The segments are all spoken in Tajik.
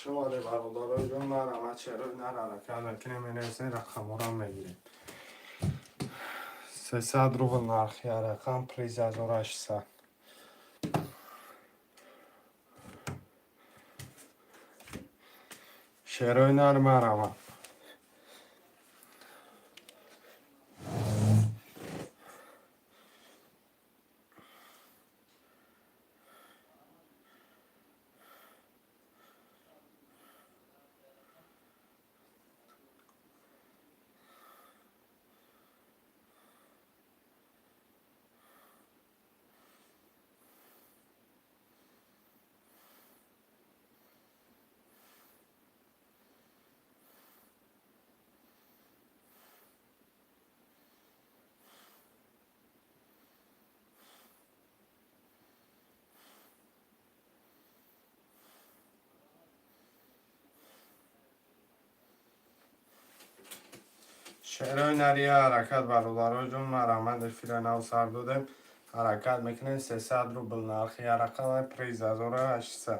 Хуш омадед, бародарои ҷон, марҳамат, шерои нар ҳаракат мекунем, менависем, рақамҳоро мегирем. 300 рубл нархи рақам, приз 1800. Шерои нар, марҳамат. Шерои нария ҳаракат, бародарои ҷон, марҳамат, эфира нав сар додем. Ҳаракат мекунем, 300 рубл нархи рақам, приз 1800.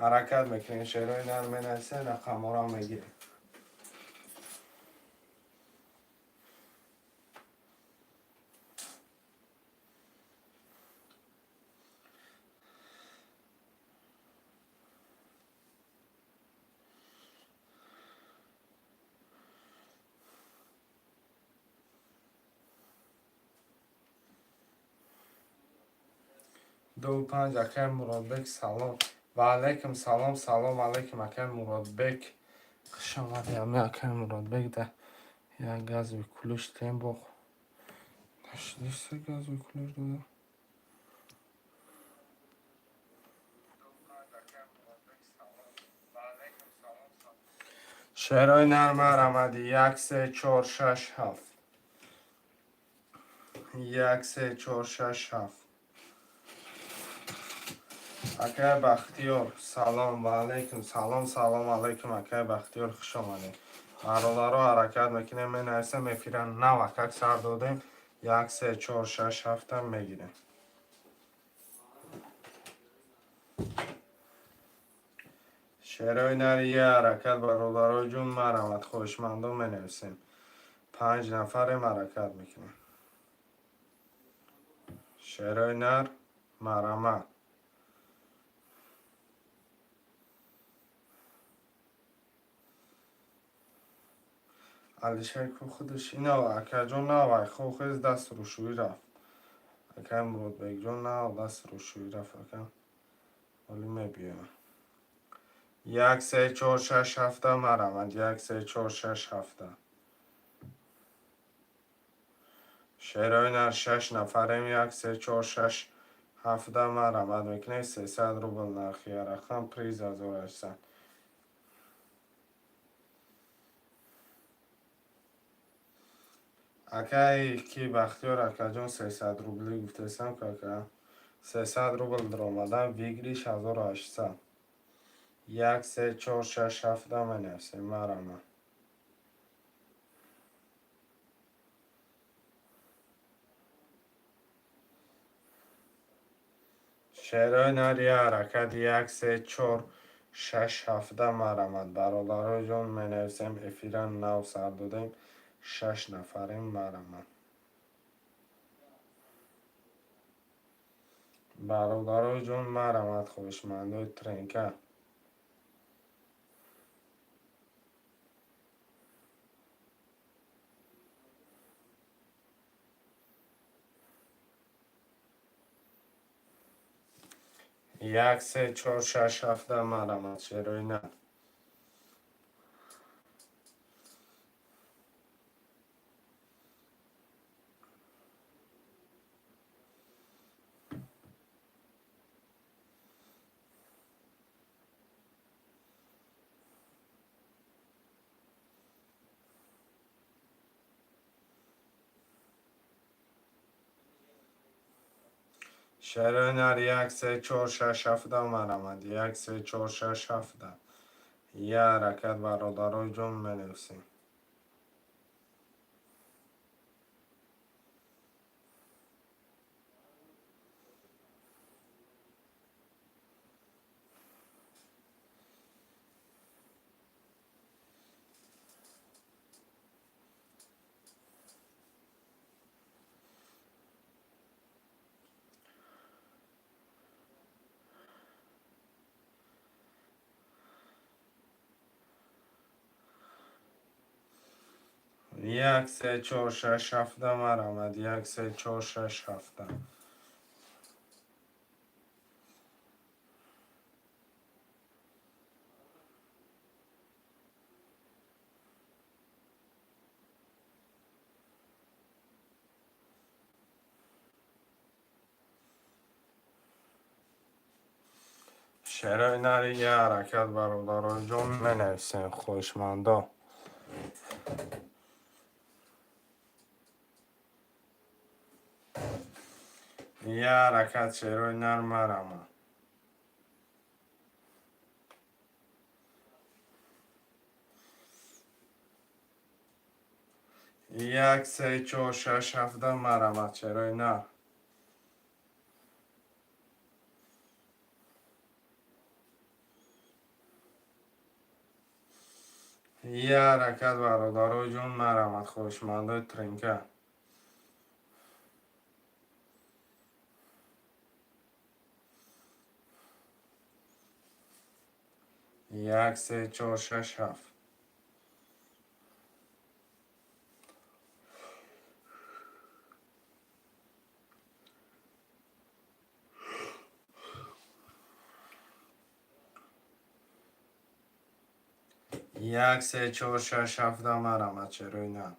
Ҳаракат мекунем, шерои нар менависем, рақамҳоро мегирем. Ду панҷ, акай Муродбек, салом. Ва алайкум салом, салом алайкум, акай Муродбек. Хуш омадед, ами акай Муродбек да як газовый кулиш тем бо. Нашиниста газовый кулиш дода. Шерои нар, марҳамади, як, се, чор, шаш, ҳафт. Як, се, чор, шаш, ҳафт. Акай Бахтиёр, салом, ва алайкум салом, салом алайкум, акай Бахтиёр, хуш омадед. Бародаро, ҳаракат мекунем, менависем, эфира нав акак сар додем, як, се, чор, шаш, ҳафтам мегирем. Шерои нари я ҳаракат, бародарои ҷон, марҳамат, хоҳишмандон менависем. Панҷ нафарем, ҳаракат мекунем. Шерои нар, марҳамат. Алишер ку худаш инав, акаҷон, навай хохез даст рӯшӯӣ рафт. Акай Муродбекҷон нав даст рӯшӯӣ рафт, ака. Ҳоли мебиёям. Як, се, чор, шаш, ҳафта, марҳамат. Як, се, чор, шаш, ҳафта. Шерои нар, шаш нафарем, як, се, чор, шаш, ҳафта, марҳамат мекунем, 300 рубл нархи рақам, приз 1800. Акай ки Бахтиёр акаҷон, 300 рублӣ гуфтесам ку, ака. 300 рубл даромадан, выигрыш 1800. Як, се, чор, шаш, ҳафта менависем, марҳамат. Шерои нар я ҳаракат, як, се, чор, шаш, ҳафта, марҳамат. Бародарои ҷон, менависем, эфира нав сар додем, шаш нафарем, марҳамат. Бародарои ҷон, марҳамат, хоҳишмандои тренка. Як, се, чор, шаш, ҳафта, марҳамат, шерои нар. Шерои нар, як, се, чор, шаш, ҳафта, марҳамат. Як, се, чор, шаш, ҳафта. Я ҳаракат, бародарои ҷон, менависем. Як, се, чор, шаш, ҳафта, марҳамат. Як, се, чор, шаш, ҳафта. Шерои нари, я ҳаракат, бародароҷон, менависем, хоҳишмандо. Я ҳаракат, шерои нар, марама. Як, се, чор, шаш, ҳафта, марҳамат, шерои нар. Я ҳаракат, бародароҷон, марҳамат, хоҳишмандои тринка. Як, се, чор, шаш, ҳафт. Як, се, чор, шаш, ҳафта, марҳамат, шерои нар.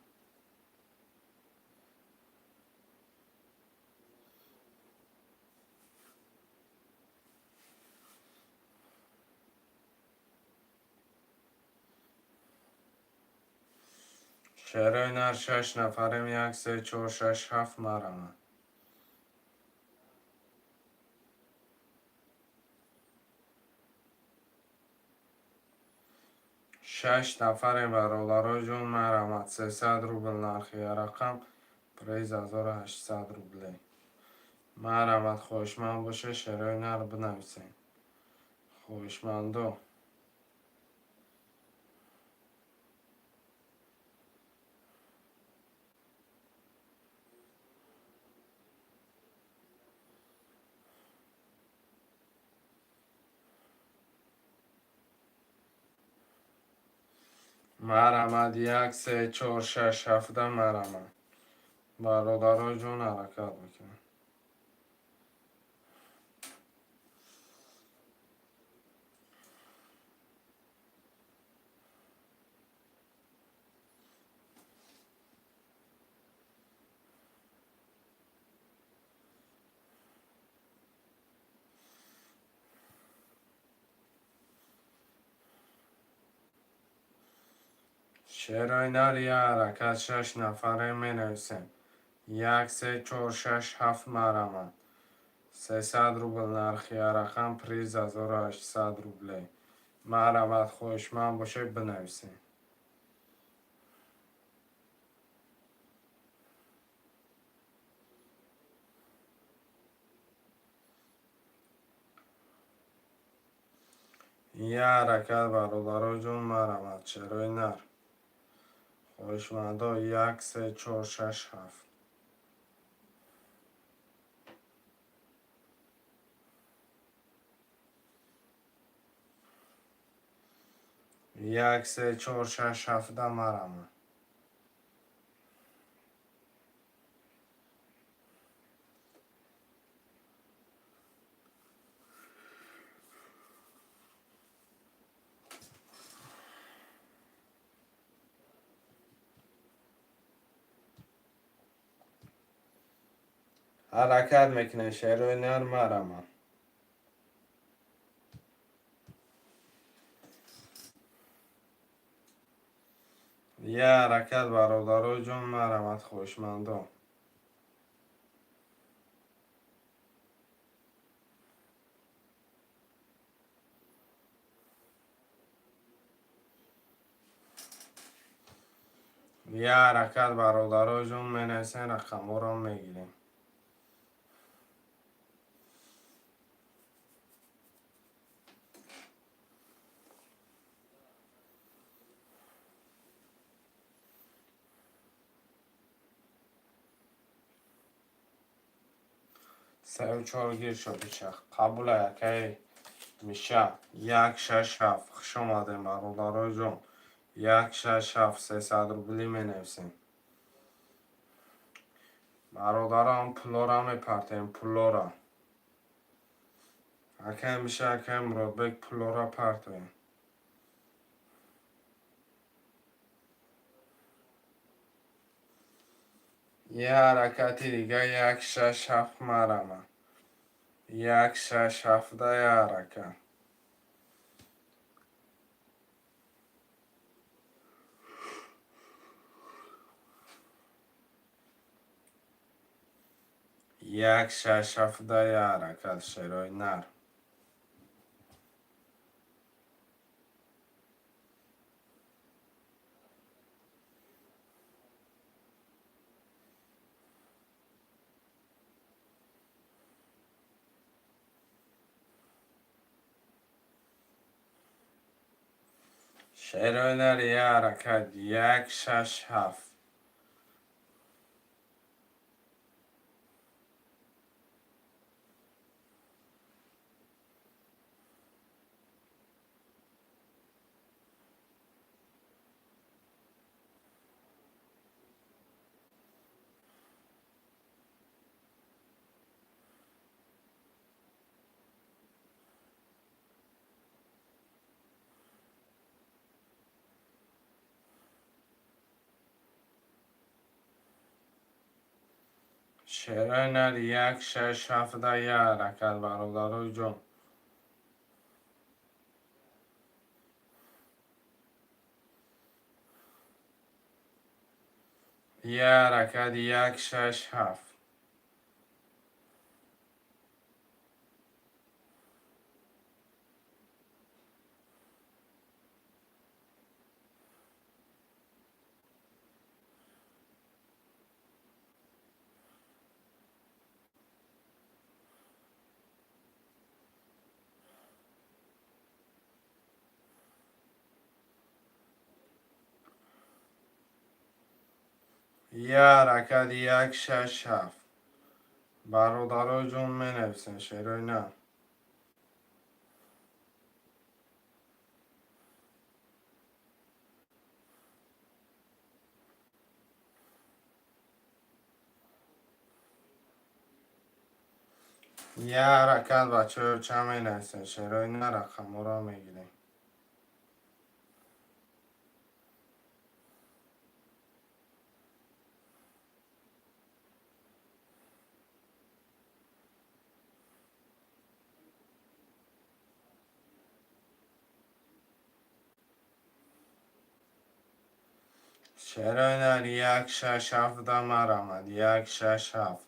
Шерои нар, шаш нафарем. Як, се, чор, шаш, ҳафт, марҳамат. Шаш нафарем, бародароҷон, марҳамат. 300 рубл нархи рақам, приз 1800 рублей. Марҳамат, хоҳишманд боше, шерои нар бинависем, хоҳишмандо. Марҳамат, як, се, чор, шаш, ҳафта, марҳамат, бародароҷон, ҳаракат мекунем. Шерои нар, я ҳаракат, шаш нафаре, менависем. Як, се, чор, шаш, ҳафт, марҳамат. 300 рубл нархи рақам, приз 1800 рублей. Марҳамат, хоҳишманд бошед, бинависем. Я ҳаракат, бародароҷон, марҳамат, шерои нар, хоҳишмандо. Як, се, чор, шаш, ҳафт. Як, се, чор, шаш, ҳафта, марҳамат. Ҳаракат мекунем, шерои нар, марҳамат. Я ҳаракат, бародароҷон, марҳамат, хоҳишмандо. Я ҳаракат, бародароҷон, менависем, рақамҳоро мегирем. Сею чор гир шуд, ичах қабула, якаи миша. Як, шаш, ҳафт, хуш омадем, бародароҷон. 1 6 7 300 рубли менависем. Бародарам, пулора мепартем, пулора. Акай миша, акай Муродбек, пулора партоем. Е ҳаракати дига 1 6 7 марама. 1 6 7 да я ҳаракат. 1 6 7 да я ҳаракат, шерои нар. Шерои нар, я ҳаракат, 1 6 7. Шерои нар, 1 6 7 да я ҳаракат, бародарои ҷон. Я ҳаракат, 1 6 7. Я ҳаракат, 1 6 7. Бародарои ҷон, менависем, шерои нар. Я ҳаракат, бачаҳо, ча менависем, шерои нар, рақамҳоро мегирем. Шерои нар, 1 6 7 да марамад, 1 6 7.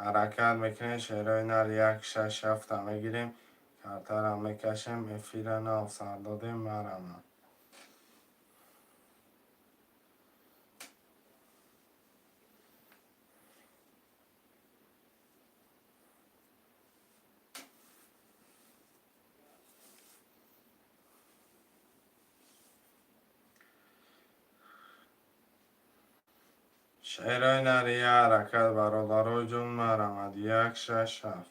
Ҳаракат мекунем, шерои нар, 1 6 7 мегирем, картара мекашем, эфира нав сар додем, марамад. Шерои нар, я ҳаракат, бародарои ҷон, марамад, 1 6 7.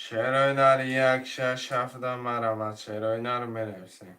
Шерои нар, 1 6 7 да марамад, шерои нар менависем.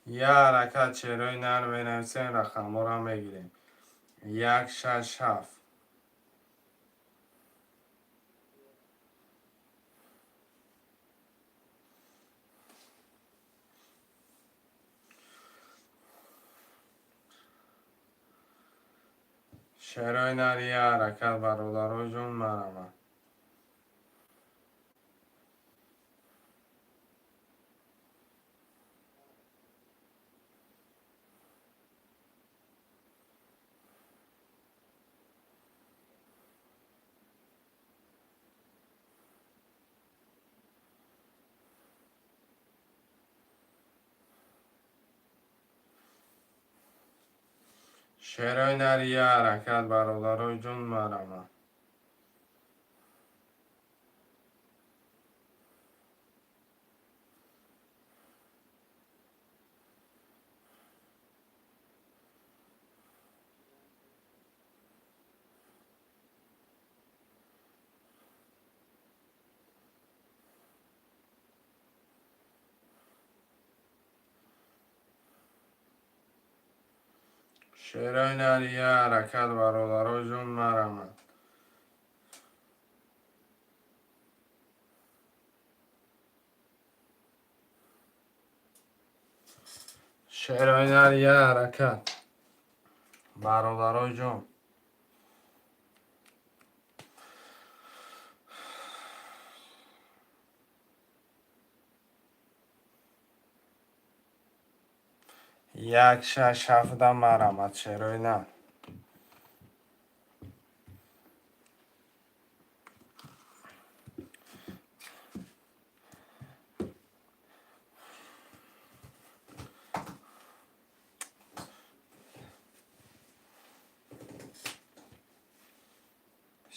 Я ҳаракат, шерои нар менависем, рақамҳоро мегирем. 1 6 7. Шерои нар я ҳаракат, бародарои ҷон, марама. Шерои нар я ҳаракат, бародарои ҷон, марама. Шерои нар я ҳаракат, бародарои ҷон, марама. Шерои нар я ҳаракат, бародарои ҷон. Як шаш ҳафта марамад, шерои нар.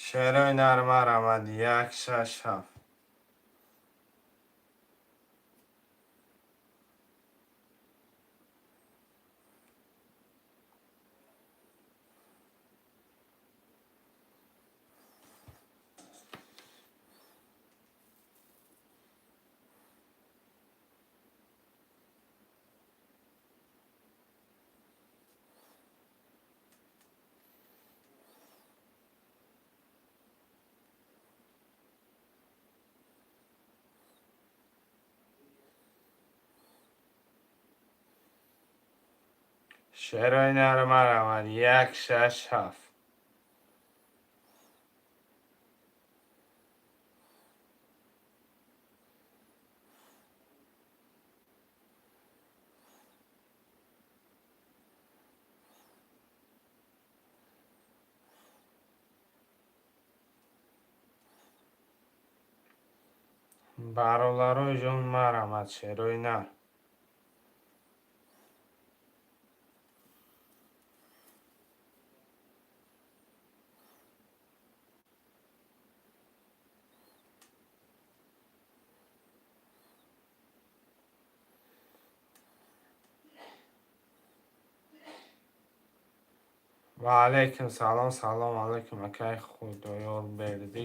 Шерои нар марамад, як шаш ҳафт. Шерои нар марамад, як шаш ҳафт. Бародарои ҷон, марамад, шерои нар. Ва алайкум салом, салом алайкум, акай Худоёрбердӣ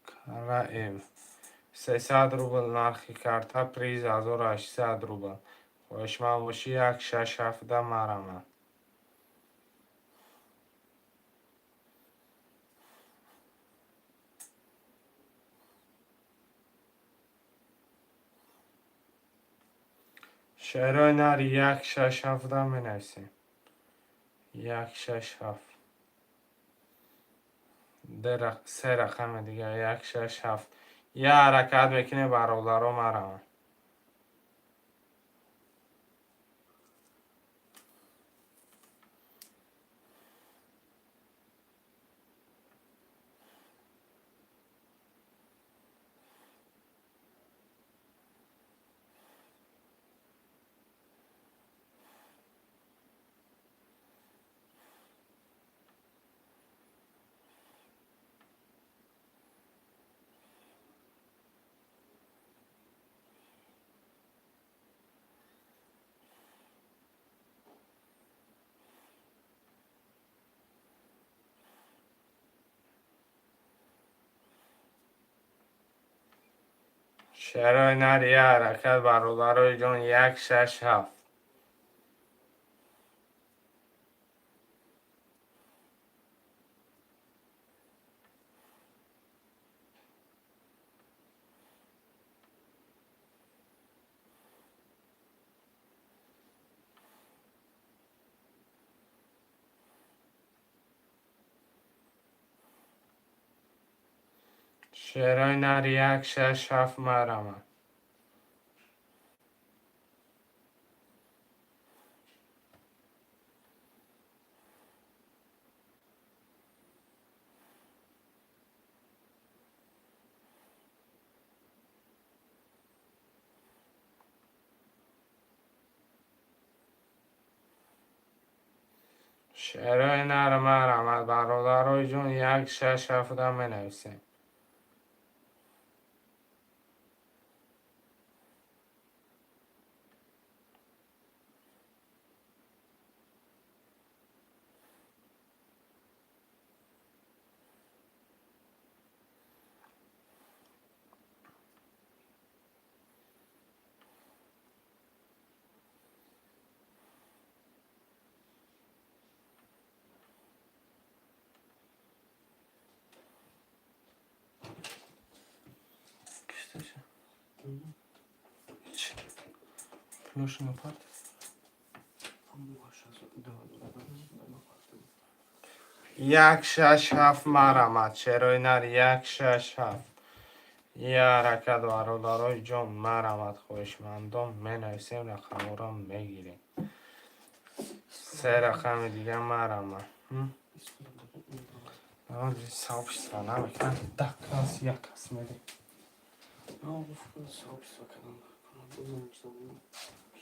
Караев. 300 рубл нархи карта, приз 1800 рубл. Хоҳишманд бошӣ, як шаш ҳафта марама. Шерои нар як шаш ҳафта менависем. Як шаш ҳафт. Се рақами дигар, як шаш ҳафт. Я ҳаракат мекунем, бародаро, марама. Шерои нар я ҳаракат, бародарои ҷон, як шаш ҳафт. Шерои нар 1, 6, 7, марама. Шерои нар, марама, бародарои ҷон, 1, 6, 7-а менависем. Пулошона парт. 1, 6, 7, марҳамат. Шерои нар, 1, 6, 7. Я ҳаракат, бародарои ҷон, марҳамат, хоҳишмандон, менависем, рақамҳоро мегирем. Се рақами дига, марҳамат. Сообщество намекунам, 10 кас, як кас медем. Сообщество кардам.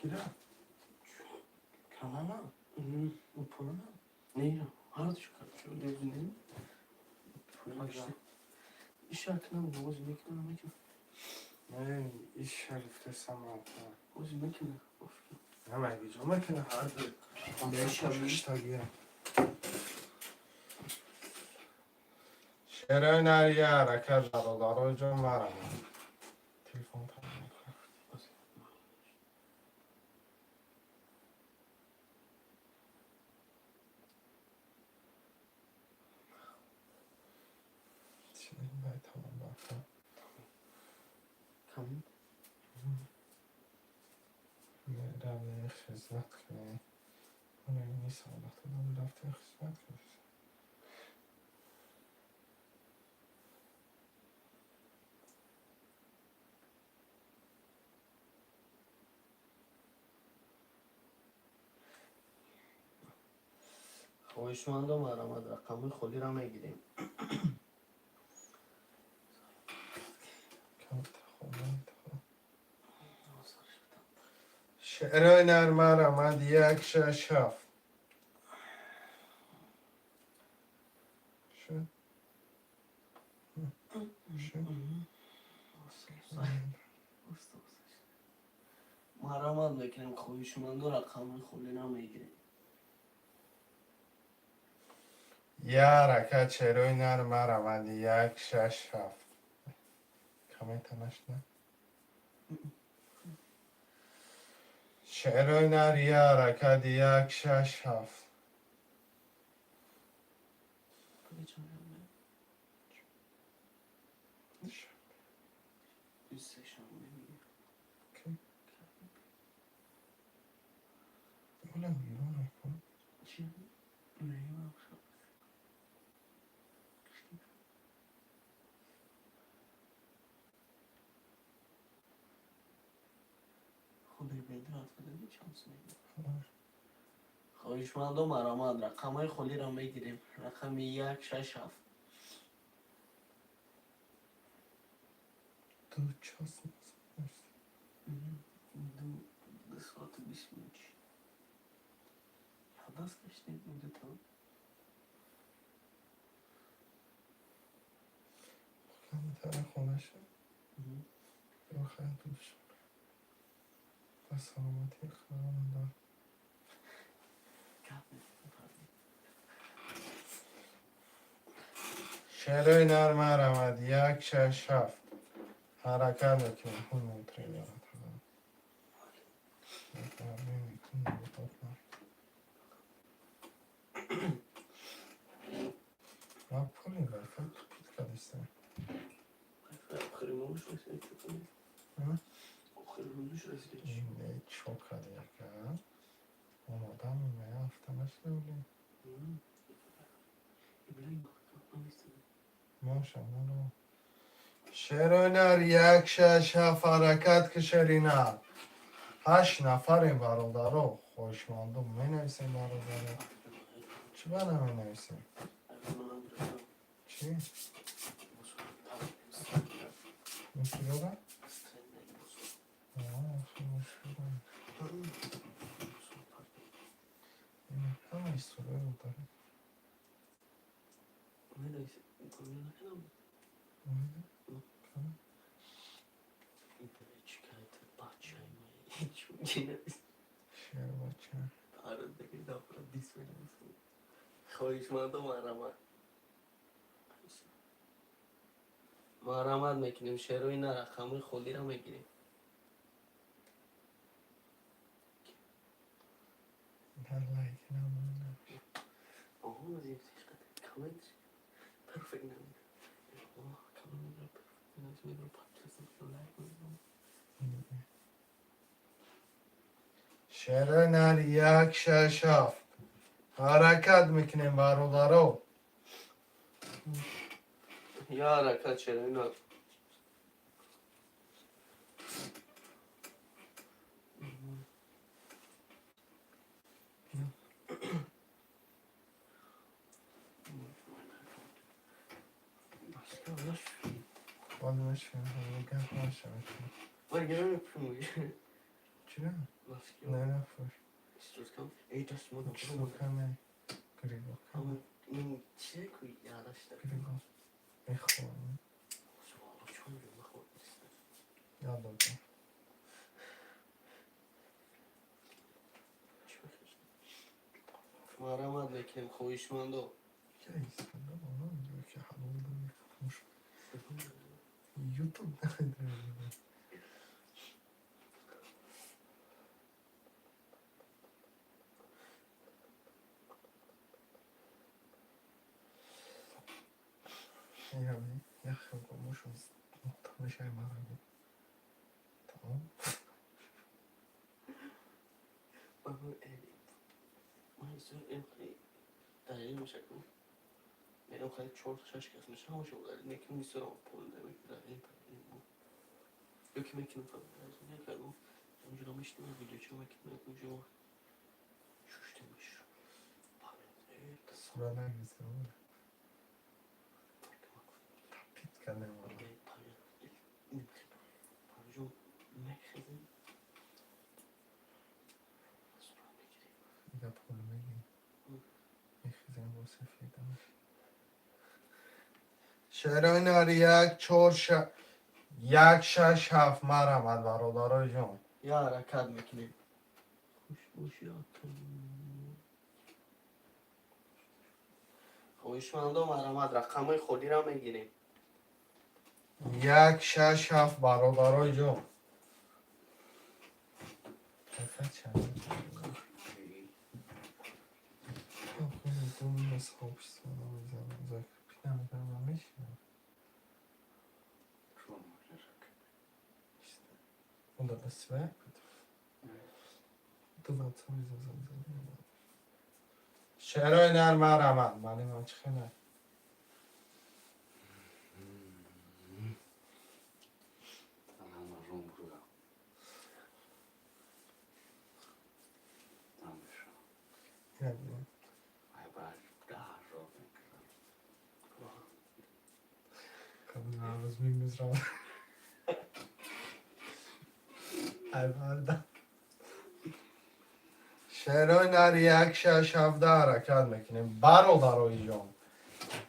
Кира? Канала? Пулана? Не, ҳардуш кардам. Иша кунам, ози мекунам, намекунам. Не, иша гуфтесам. Ози мекунам. Намагиҷо мекунам ҳарду. Куштагия. Шерои нар, я ҳаракат, бародарои ҷон, марҳамат. Телефон тамом мекунам. Тамом бафта. Тамом. Равем хизмат кунем. Ҳола ини солатадам рафтем хизмат кунем. Хоҳишмандо, марҳамат, рақамҳои холиро мегирем. Шерои нар, марҳамат, 1, 6, 7. Шуд? Шуд? Марҳамат мекунем, хоҳишмандо, рақамҳои холиро мегирем. Я ҳаракат, шерои нар, марҳамат, 1, 6, 7. Коммента нашна? Шерои нар, я ҳаракат, 1, 6, 7. Пули чанд? Сешанбе мегирем. Олам берун накун. Чи? Не, бахшад. Худойберди рафтадаги чанд сум мегирад? Хоҳишмандо, марҳамат, рақамҳои холиро мегирем. Рақами 1, 6, 7. Ду час. 2 соату 20 минут. Даст кашидем дута. Камтара хонаша. Охир душ. Ба саломатии Худованд. Гап мезанем. Шерои нар, марҳамат, 1, 6, 7. Ҳаракат мекунем. Хун тренера. Ма пули вайфай тупит кардистам. Охири моҳш расида чӣ кунем? Охири рӯзш расида чӣ? Не, чо карди, ака? Омадам, ҳафта нашуда були. Иблай наместонам. Мошам, наро. Шерои нар, 1, 6, 7, ҳаракат ки, шери нар. Ҳашт нафарем, бародаро, хоҳишмандум, менависем, бародаро. Чӣ ба наменависем? Чӣ? Мусулора? Мусулора. Ҳама историяро дорем. Ҳа. Шербача. Хоҳишмандо, марҳамат, марҳамат мекунем, шерои на, рақамҳои холиро мегирем. Дар лайк намонда. Коммент перфект намеда, коммент перфект медро, подписаться, лайк медро. Шерои нар, 1, 6, 7, ҳаракат мекунем, бародаро. Я ҳаракат, шерои нар. Гап нашавад. Чиро? Не, нафурӯш. Чизокане грибок. Грибок мехӯрам. Надодам. Марҳамат мекунем, хоҳишмандо. Я истода боло ки ҳалол мефурӯш. Ютуб намедонам. Як хел гомошон тамошай мараби. Тамом. Далел мешакун. Мегам, хали чор шаш кас меша, ҳамаша удалить мекунем, бисёр пул намегирад. Ё ки мекунем, накардам. Ҳамҷура мешинем, видеоча мекунем, ҳамҷура шуштемаш. Сурат нагирифтам. Тапит кардем. Мехезем. Сурат мегирем. Дига пул мегирем. Мехезем, бо сафедам. Шерои нар, 1, 4, 1, 6, 7, марҳамат, бародарои ҷон. Я ҳаракат мекунем. Хуш боши. Хоҳишмандо, марҳамат, рақамҳои холиро мегирем. 1, 6, 7, бародарои ҷон. Ҳаракат шавад. Сообщество намезанам, закрепить намекунам, намешинам. Вот это свя. Ту ватсап изозам. Шерои нар, марҳамат. Малимам, чӣ хеле? Як бинем. Наврӯз мегузарам. Ай барда. Шерои нар, 1, 6, 7, ҳаракат мекунем. Бародарои ҷон.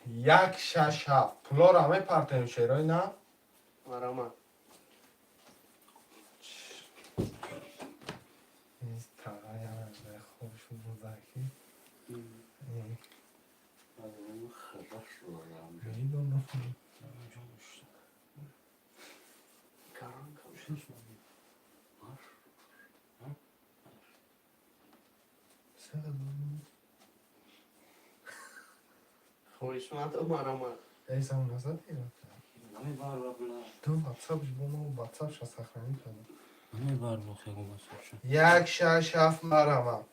1, 6, 7. Пулоро мепартем, шерои нар? Марҳамат. Тағая хуб шуд бузаки. Медонам. Гарон. Чақадр? Хоҳишмандо, марҳамат. Эйсам назадӣ? Ту ватсапш бо мо, ватсапша сохранить кардам. 1, 6, 7, марҳамат.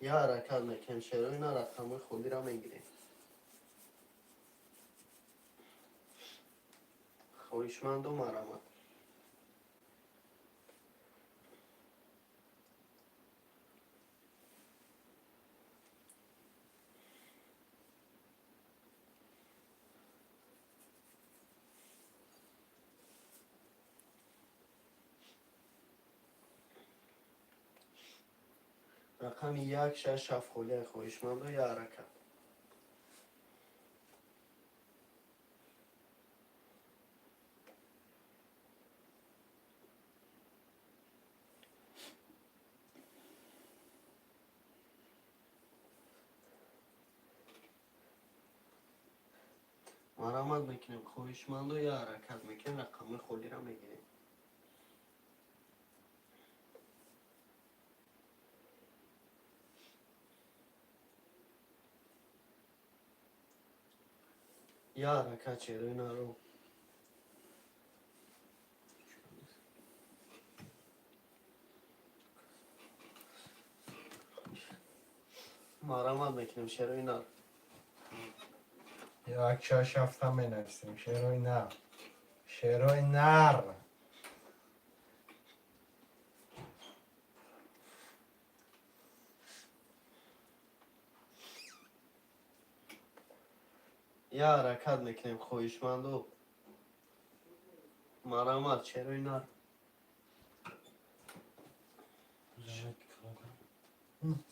Я ҳаракат мекунем, шерои на рақамҳои холиро мегирем. Хоҳишманду марамат. Рақами як шаш ҳафт холия, хоҳишманду я ҳаракат. Марамат мекунем, хоҳишманду я ҳаракат мекунем, рақамҳои холиро мегирем. Я ҳаракат шерои наро. Марамат мекунем шерои нар. Як шаш ҳафта менависем. Шерои нар. Шерои нар. Я ҳаракат мекунем, хоҳишманду. Марамат шерои нар.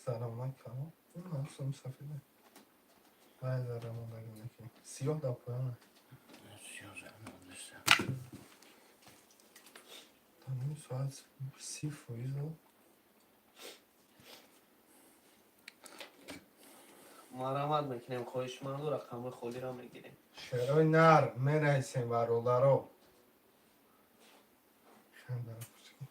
Зарамон калон. Сум сафеда. Вай зарамондаги накунем. Сиёҳ дар поёна. Та ним соат 30%. Марамат мекунем, хоҳишманду, рақамҳои холиро мегирем. Шерои нар менависем бародаро. Хандара пучки.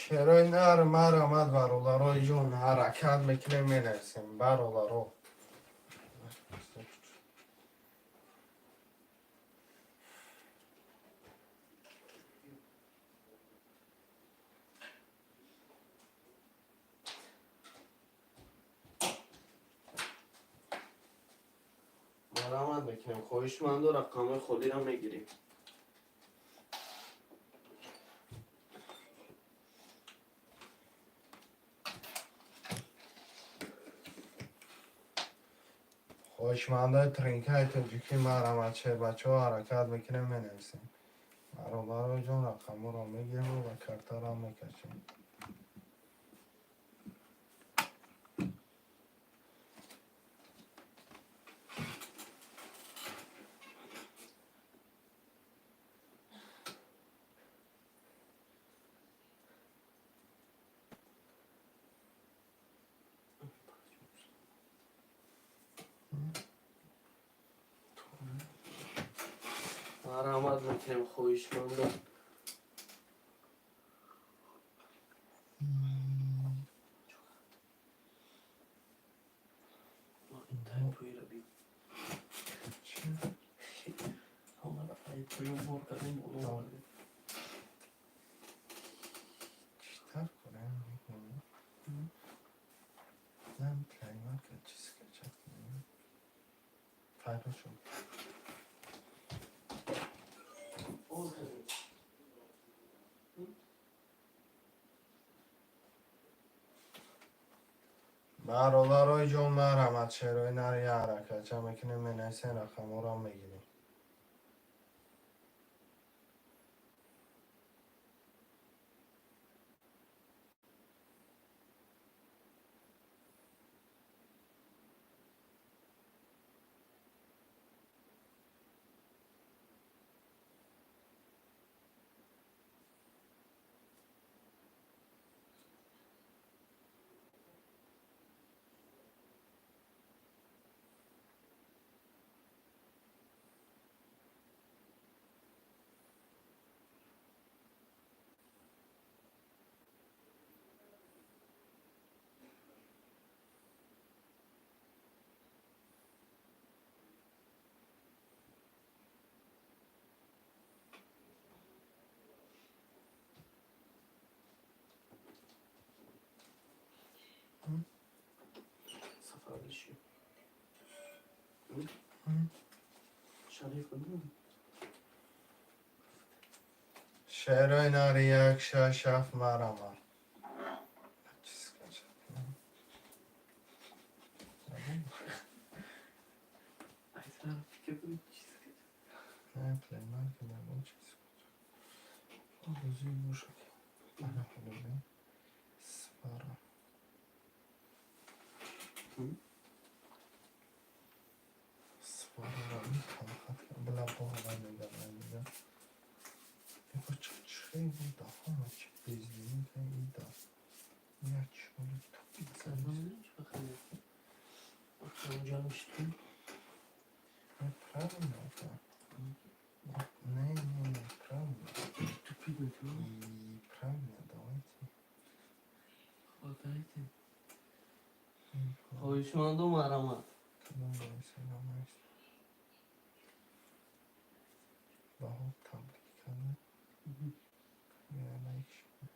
Шерои нар марамад бародарои ҷон, ҳаракат мекунем, менависем бародаро. Марамат мекунем, хоҳишманду, рақамҳои холиро мегирем. Хоҳишмандои тринкаи тоҷикӣ марамад, шербачаҳо, ҳаракат мекунем, менависем. Бародарои ҷон, рақамҳоро мегирем ва картаро мекашем. Марамат мекунем, хоҳишманду. Читар кунем? Нам плеймаркет чиз скачать кунем. Пайдо шуд. Бародарои ҷон, марамад, шерои нар я ҳаракатча мекунем, менависем, рақамҳоро мегирем. Шариф буд. Шерои нари 1 6 7 марама. Чиз кача. Айсра фикр кунӣ чиз. Не, Play Market ягон чиз. Бозӣ боша ки. Ана ҳоло свара. Свара хат била бо мега. Эко чӣ даҳона чи бездини ка ида. Я чоли тупица. Правильно это. Не, не, не, правильно. Тупить метавонам. И правильно, давайте. Хватайте. Хоҳишманду марамат. Кадом боиси намоист. Баҳо табрик карда. Я лайк шуд.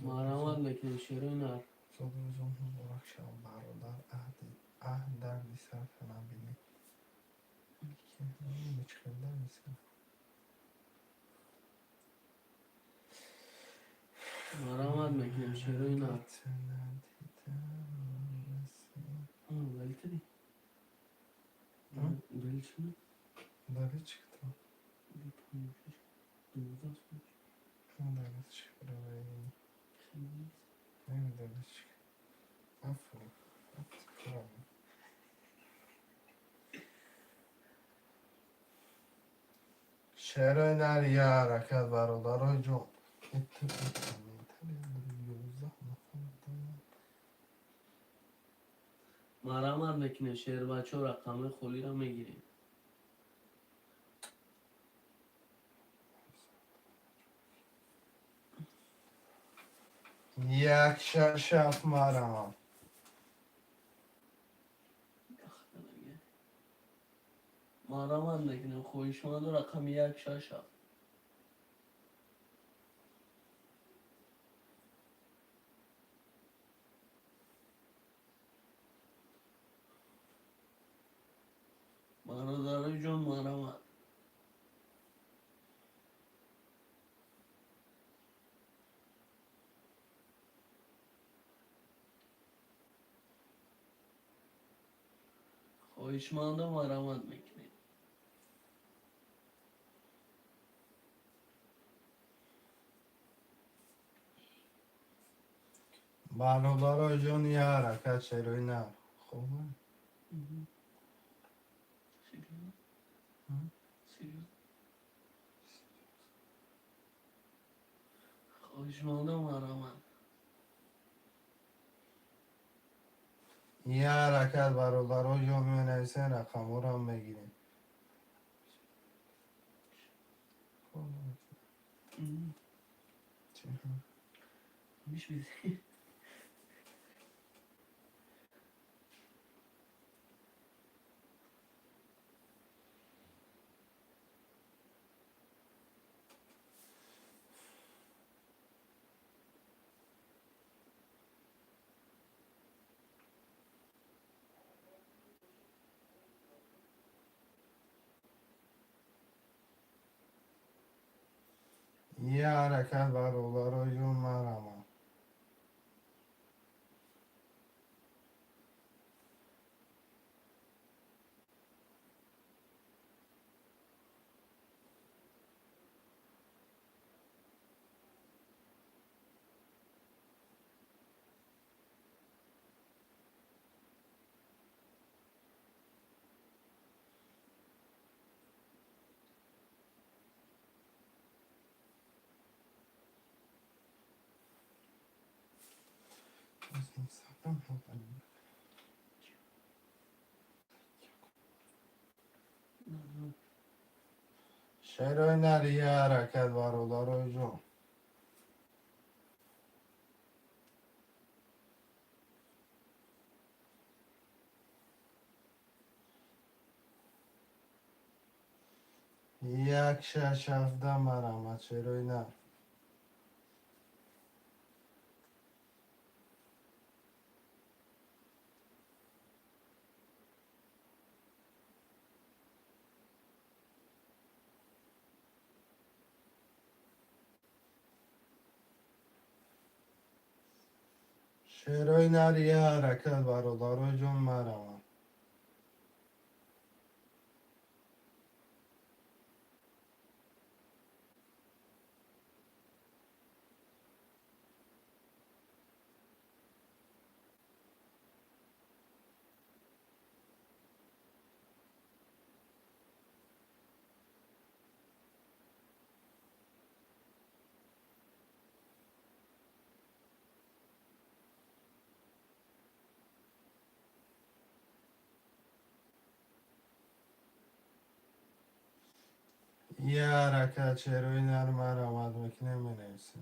Марамат мекунем, шерои нар. Зодрӯзон муборак шавад, бародар. Аҳди аҳд дарди сарта набинӣ. Чӣ хел дарди сар? Марамат мекунем, шерои нар. Удалить ли? М? Удалить что ли? Удалить кто? Не помню. 12. Удалить правильно. Не удалить. Африк. Правильно. Шерои нар я ҳаракат, бародарои ҷон. 11 нафар дорам. Марамат мекунем, шербачо, рақамҳои холиро мегирем. 1 6 7 марамам. Марамат мекунем, хоҳишманду рақами 1 6 7. Бародарои ҷон, марамат. Хоҳишманду марамат мекунем. Бародарои ҷон, я ҳаракат, шерои нар. Хуб? Серьёзно? М? Серьёзно? Хоҳишманду марамат. Я ҳаракат, бародарои ҷон, менависен, рақамҳоро мегирем. Чӣ? Мешвизи. Я ҳаракат, бародарои ҷон, марамам. Инстаграм. Шерои нар, я ҳаракат, бародарои ҷон. 1 6 17 марамад, шерои нар. Шерои нар, я ҳаракат, бародарои ҷон, маравам. Я ҳаракат, шерои нар, маравад мекунем, менависем.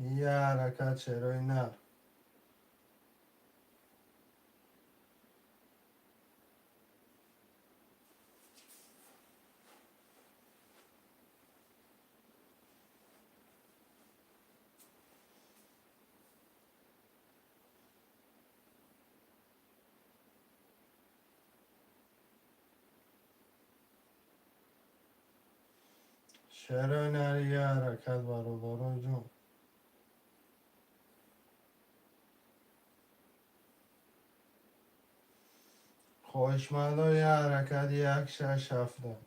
Я ҳаракат, шерои нар. Шерои нар, я ҳаракат, бародарои ҷон. Хоҳишмандо, я ҳаракат, 1 6 7.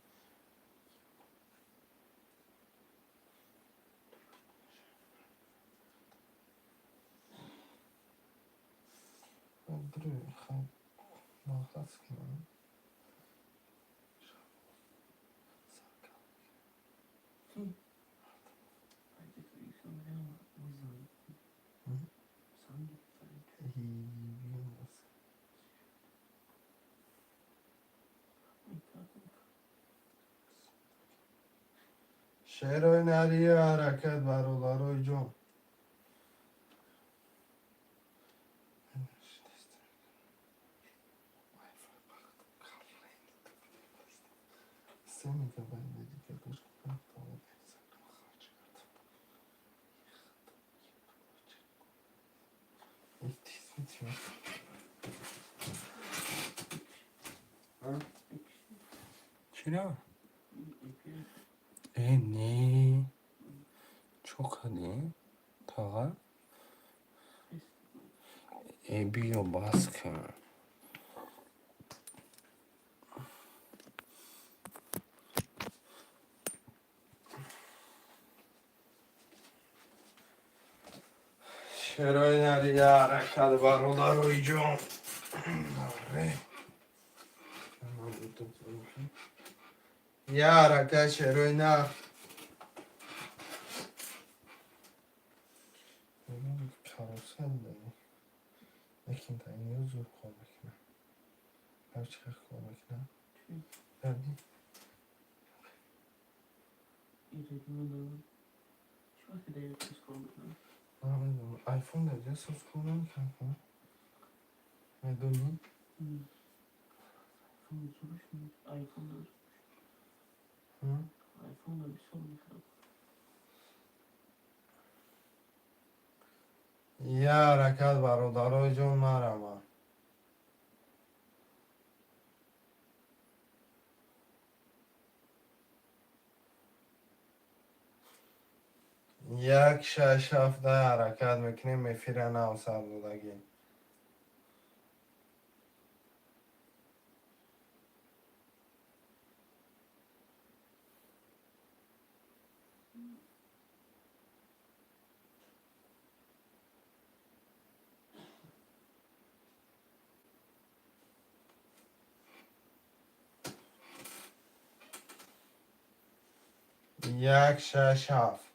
Шерои нар, я ҳаракат, бародарои ҷон. Чиро? Э, не. Чо кардӣ? Таға? Э, биё, бас кун. Шерои нар, я ҳаракат, бародарои ҷон. Я ҳаракат, шерои нар. Карусел дорем. Лекин та иниё зур кор мекунам. Ҳар чӣ қадр кор мекунам. Бибин. این ریدمون دارم چی وقتی دقیقه چیز کار میکنم؟ Намедонам. Айфон дар ҷа соз кор намекунад. Медонӣ? آیفون زورش میاد، آیفون داره. آیفون داره بسیار میخرم. Я ҳаракат, бародарои ҷон, маравам. 1 6 7 ҳаракат мекунем, эфира нав сар додагӣ. 1 6 7.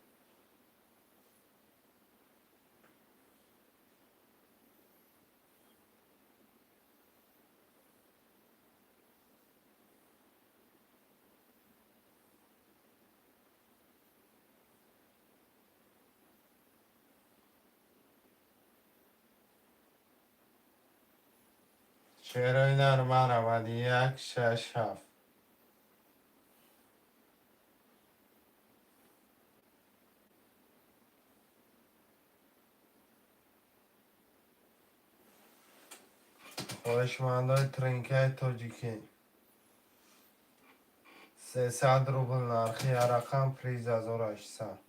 Шерои нар, марҳамат, 1, 6, 7. Хоҳишмандои тринкаи тоҷикӣ, 300 рубл нархи рақам, приз 1800.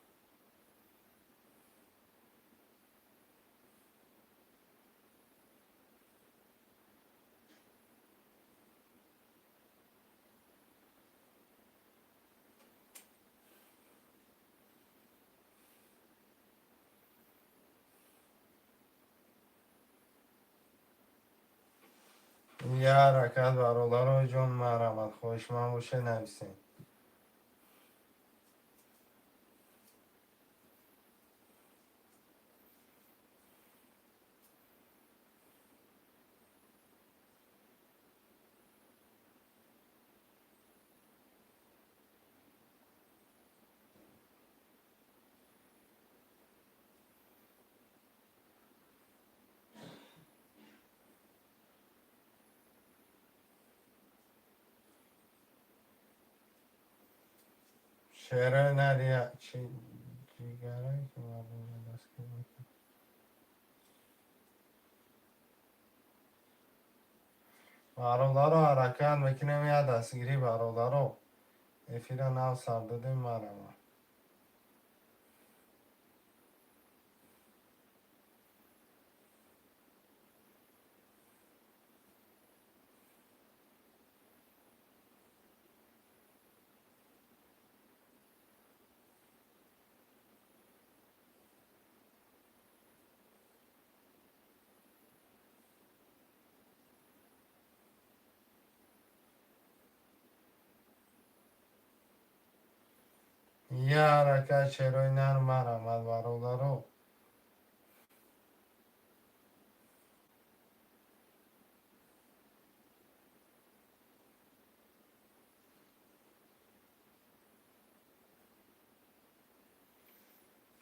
Я ҳаракат, бародарои ҷон, марҳамат, хоҳишманд боше, нависед. Шерои нария чи ҷигарае ки мардумро дастгир мекунад. Бародаро, ҳаракат мекунем, я дастгирӣ, бародаро. Эфира нав сар додем, марҳамат. Я ҳаракат, шерои нар, марҳамат, бародаро.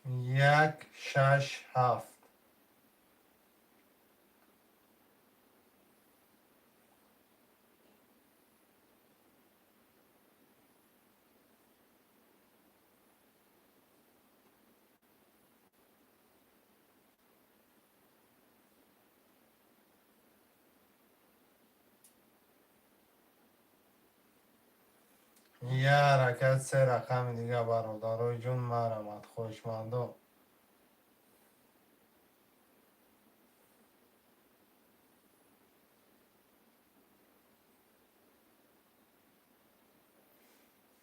1, 6, 7. Я ҳаракат, се рақами дига, бародарои ҷон, марҳамат, хоҳишмандо.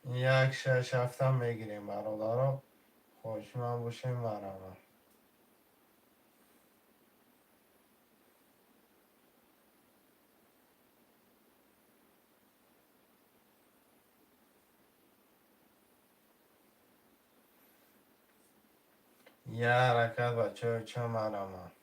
1, 6, 7-ам мегирем, бародаро, хоҳишманд бошем, марҳамат. Я ҳаракат, бачаҳо, ча, марҳамат.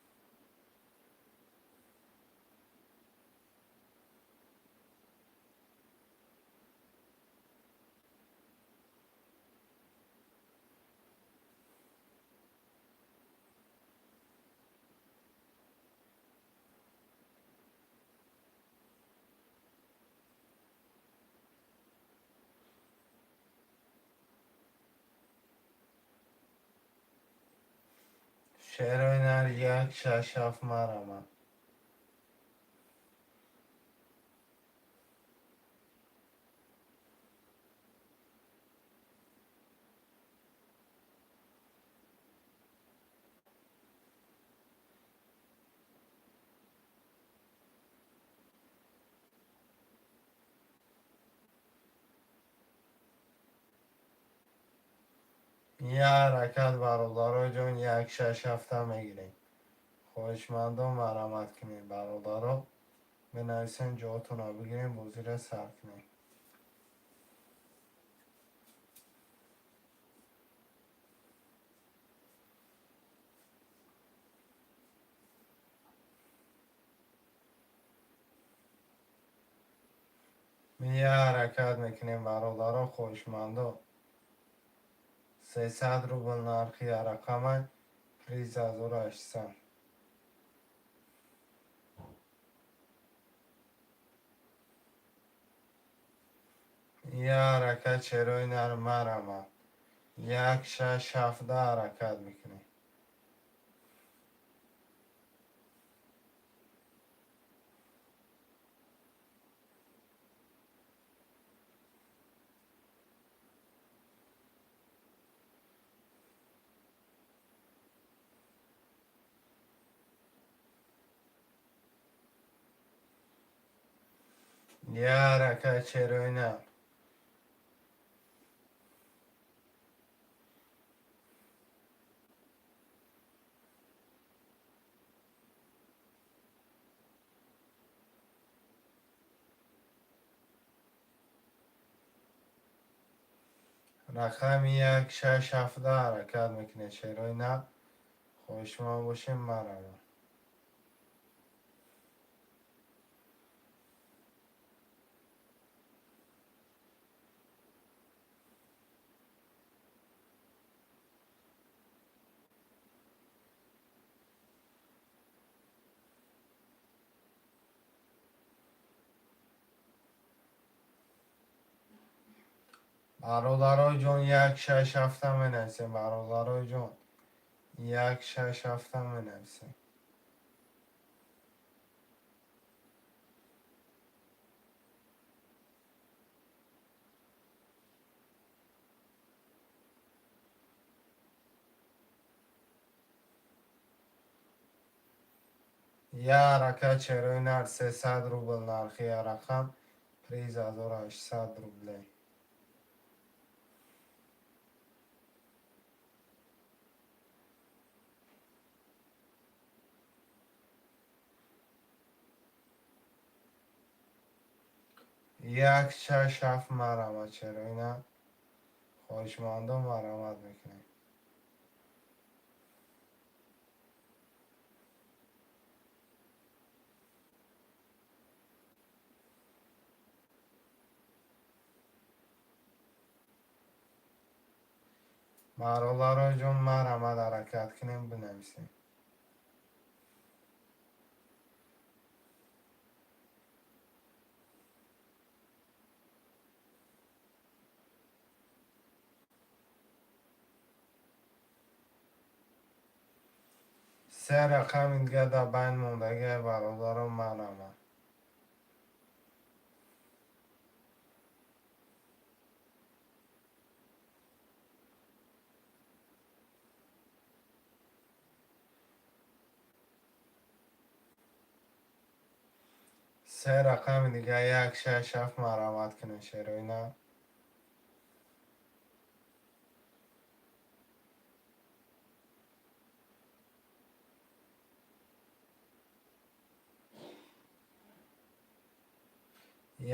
Шерои нар, 1, 6, 7, марҳамат. Я ҳаракат, бародарои ҷон, 1, 6, 7-а мегирем. Хоҳишмандон, марҳамат кунед, бародаро, бинависем, ҷоотонро бигирем, бозиро сар кунем. Я ҳаракат мекунем, бародаро, хоҳишмандо. 300 рубл нархи рақама, приз 1800. Ҳаракат черои нар марама. 1 6 7 ҳаракат мекунем. Я ҳаракат черои нар. Рақами 1 6 7 ҳаракат мекунед шерои нар. Хоҳишманд бошем марама. Бародарои ҷон 1 6 7 менависем. Бародарои ҷон 1 6 7 менависем. Я ҳаракат черои нар 300 рубл нархи я рақам приз 1800 рублей. 1 6 7 марама черои нар. Хоҳишмандон марамат мекунем. Бародарои ҷон марамат ҳаракат кунем бинависем. Се рақами дига дар байн мондагиай бародарон марама. Се рақами дига 1 6 7 марамат кунед шерои нар.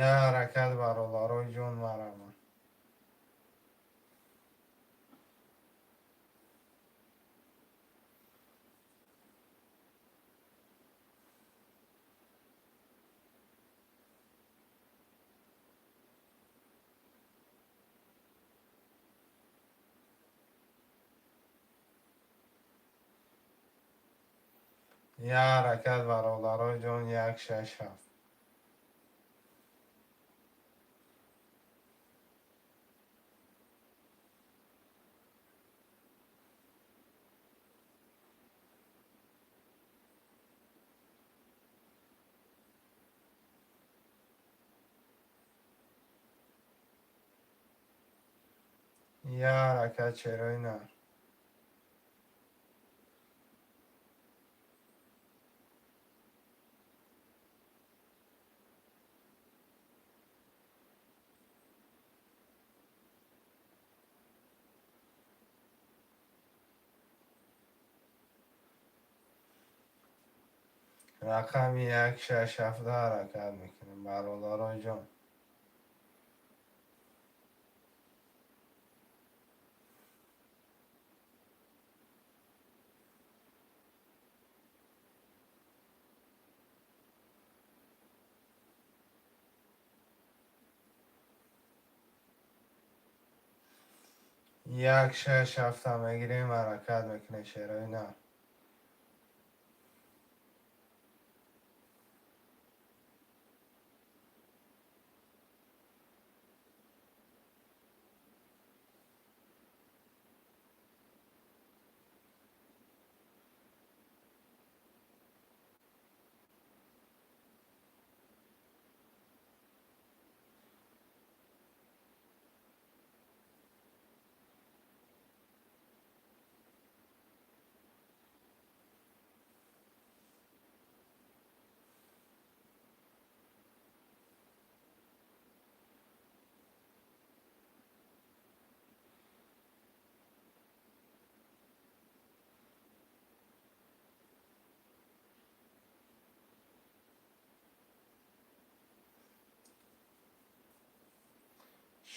Я ҳаракат бародарои ҷон марама. Я ҳаракат бародарои ҷон 1 6 7. Я ҳаракат черои нар. Рақами 1 6 7 ҳаракат мекунем бародарои ҷон. 1 6 7 мегирем ҳаракат мекунем шерои нар.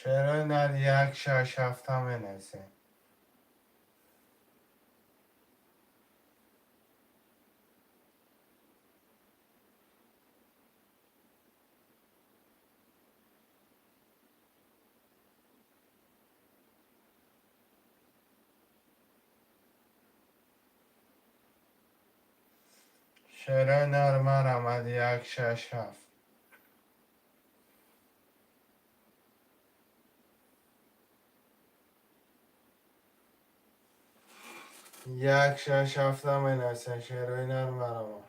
Шерои нар 1 6 7 менависем. Шерои нар марамад 1 6 7. 1 6 7 менависем, шерои нар марамад.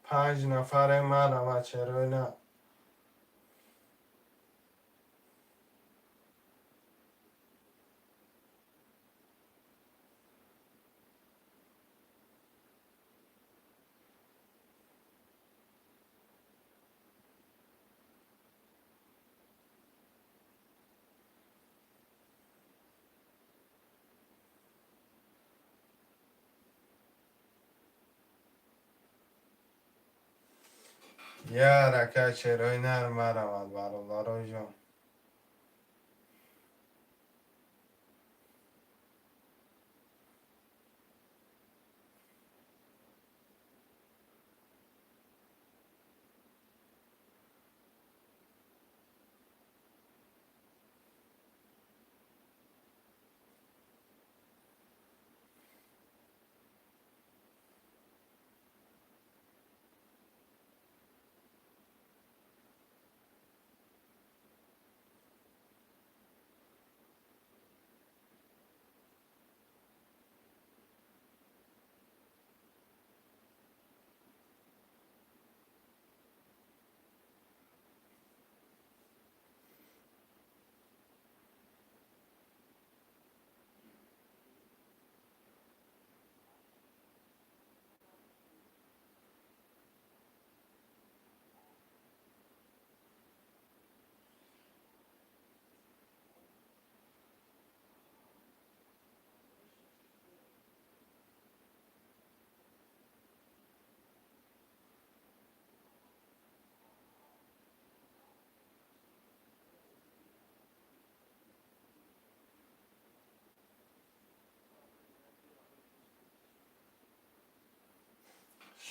Панҷ нафаре марамад, шерои нар. Як рака, шерои нар марамад, бародароҷон.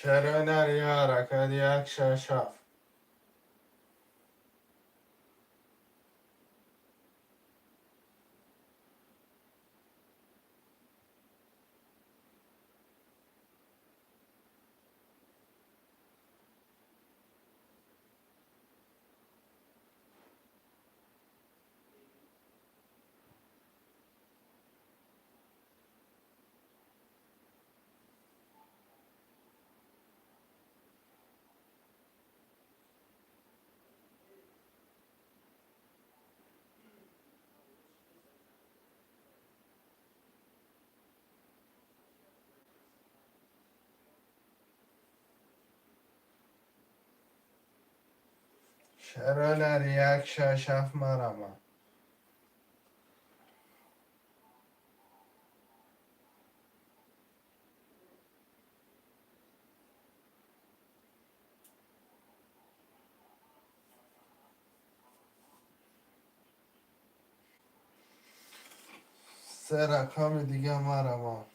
Шерои нар як ракат 1 6 7. Шерои нар 1 6 7 марамад. Се рақами дига марамад.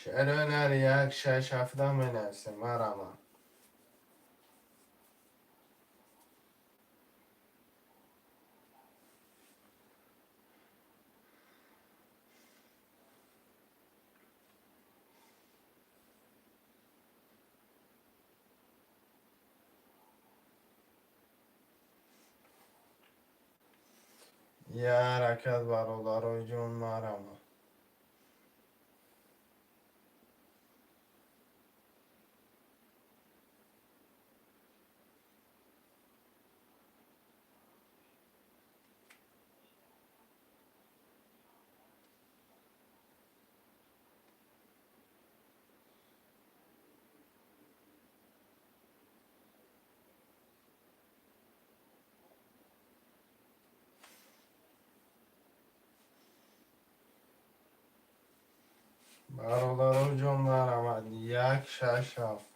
Шерои нар 1 6 7 менависем, марамад. Я ҳаракат, бародарои ҷон, марама. Бародарои ҷон, марама. Як, шаш, ҳафт.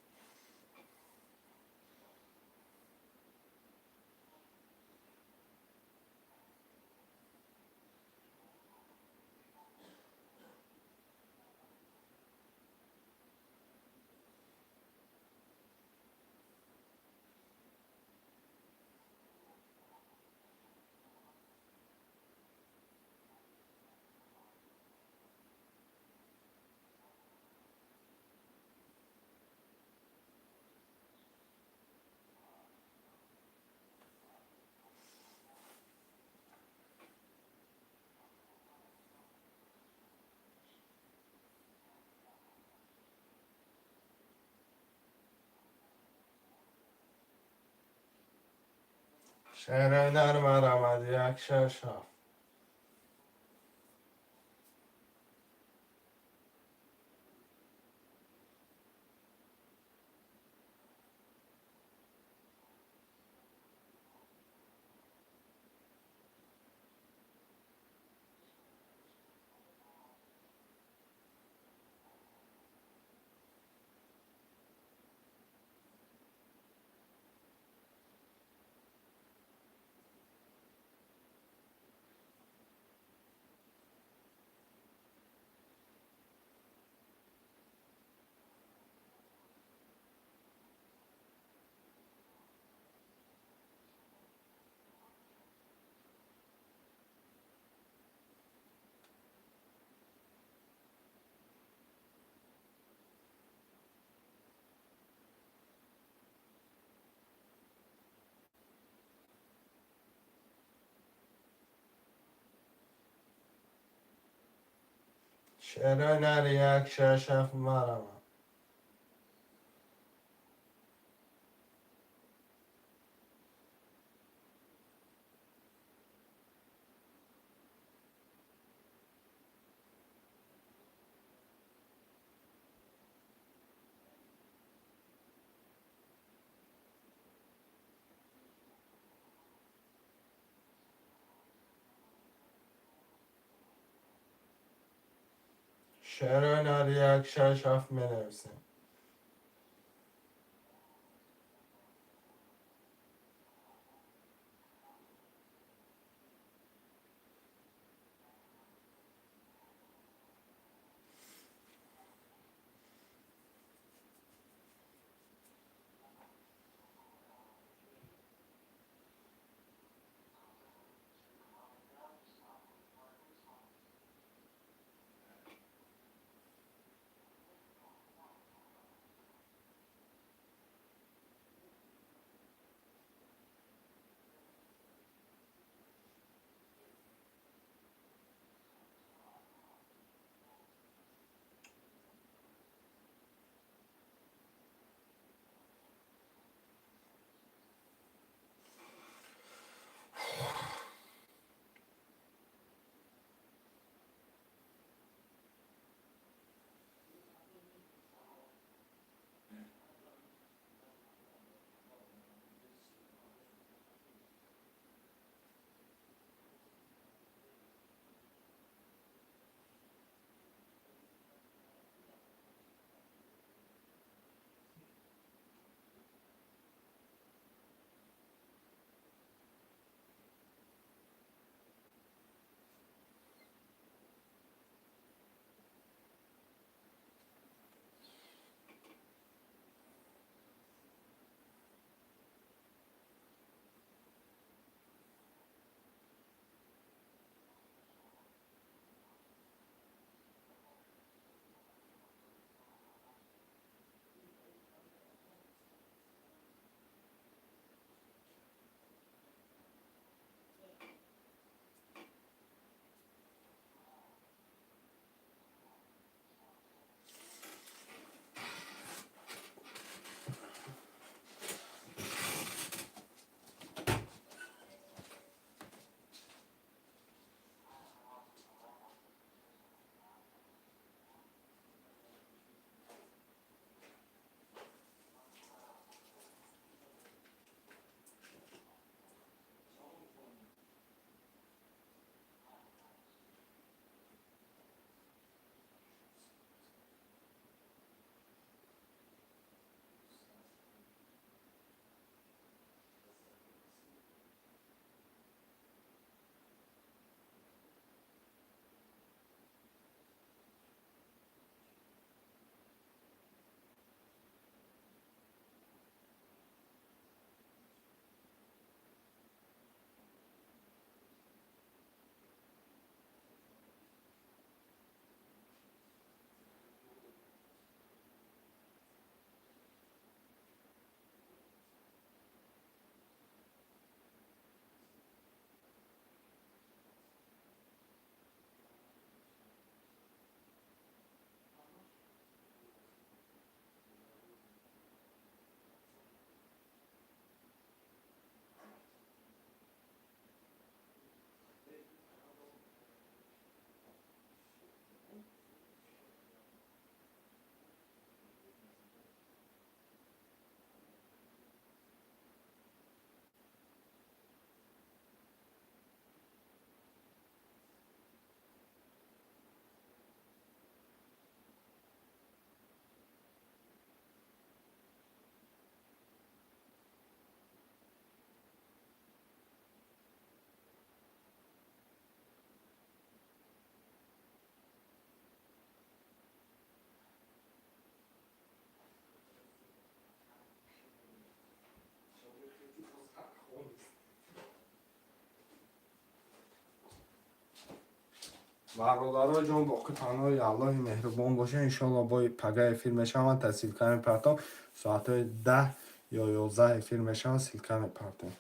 Шерои нар, марамад. Як, шаш, ҳафт. Шерои нар, як, шаш, ҳафт, марама. Шерои нар, як, шаш, ҳафт менависем. Бародаро ҷон, боқӣ паноҳи Аллоҳи меҳрубон боша. Иншоалло, бои пага эфир мешаванд, та ссылка мепартом. Соатҳои 10 ё 11 эфир мешаванд, ссылка мепартем.